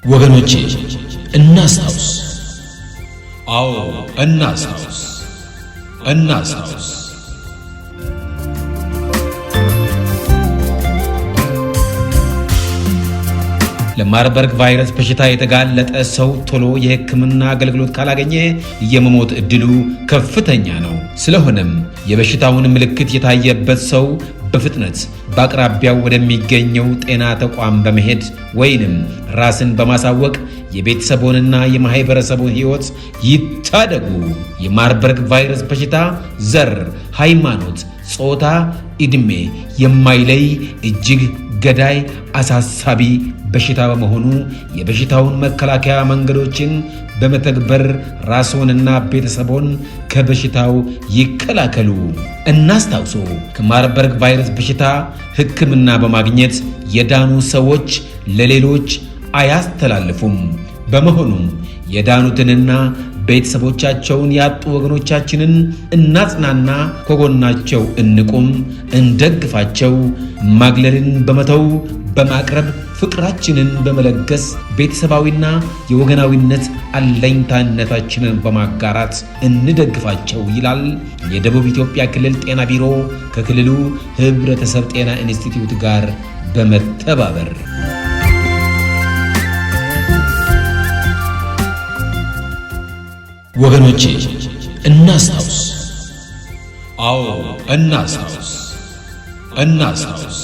ወገኖቼ እናስታውስ። አዎ እናስታውስ፣ እናስታውስ። ለማርበርግ ቫይረስ በሽታ የተጋለጠ ሰው ቶሎ የሕክምና አገልግሎት ካላገኘ የመሞት ዕድሉ ከፍተኛ ነው። ስለሆነም የበሽታውን ምልክት የታየበት ሰው በፍጥነት በአቅራቢያው ወደሚገኘው ጤና ተቋም በመሄድ ወይንም ራስን በማሳወቅ የቤተሰቡንና የማህበረሰቡን ሕይወት ይታደጉ። የማርበርግ ቫይረስ በሽታ ዘር፣ ሃይማኖት፣ ጾታ፣ ዕድሜ የማይለይ እጅግ ገዳይ አሳሳቢ በሽታ በመሆኑ የበሽታውን መከላከያ መንገዶችን በመተግበር ራስዎንና ቤተሰቦን ከበሽታው ይከላከሉ። እናስታውሶ፣ ከማርበርግ ቫይረስ በሽታ ሕክምና በማግኘት የዳኑ ሰዎች ለሌሎች አያስተላልፉም። በመሆኑም የዳኑትንና ቤተሰቦቻቸውን ያጡ ወገኖቻችንን እናጽናና፣ ከጎናቸው እንቁም፣ እንደግፋቸው። ማግለልን በመተው በማቅረብ ፍቅራችንን በመለገስ ቤተሰባዊና የወገናዊነት አለኝታነታችንን በማጋራት እንደግፋቸው ይላል የደቡብ ኢትዮጵያ ክልል ጤና ቢሮ ከክልሉ ሕብረተሰብ ጤና ኢንስቲትዩት ጋር በመተባበር። ወገኖቼ እናስታውስ። አዎ እናስታውስ፣ እናስታውስ።